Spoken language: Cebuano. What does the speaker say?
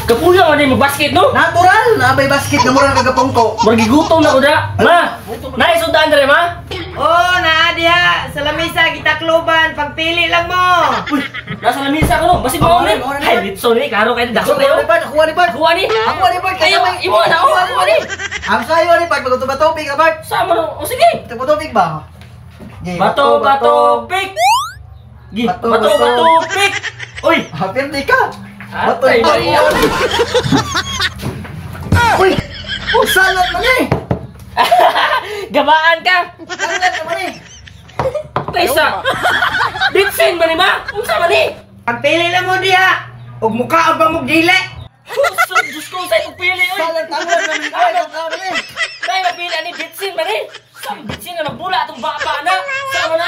Kapuya man mo basket no? Natural, nabay basket na mura kagapong ko. Margigutom na ko da. Ma, naisundaan dere ma. Oh, naa diha sa lamisa gitakloban, pagpili lang mo. Uy, nasa lamisa ko no. Basig mo ni. Ay, litso ni klaro kay dako kayo. Ako ni Bart, ako ni Bart. Kuha ni. Ako ni Bart, Ayo, imo na oh. Ako ni. Ang sayo ni Bart, magtuba-tubig ka Bart. Sama no. O sige. Tuba-tubig ba? Bato, bato, pick. Gi, bato, bato, pick. Uy, pirdi ka. Bato, Atay, bato. Uy, oh, salat man eh. Gabaan ka. Salat naman eh. Taysa. Bitsin ba ni ma? Unsa man ni? Pagpili lang mo diha. Ug mukha ba mo dili? Sus, Diyos ko, sa'yo pagpili, oy. Salat tangan naman eh. Tangan naman eh. Dahil mapili ani bitsin man eh. Sa bitsin na magbula atong baba na. Sa man na.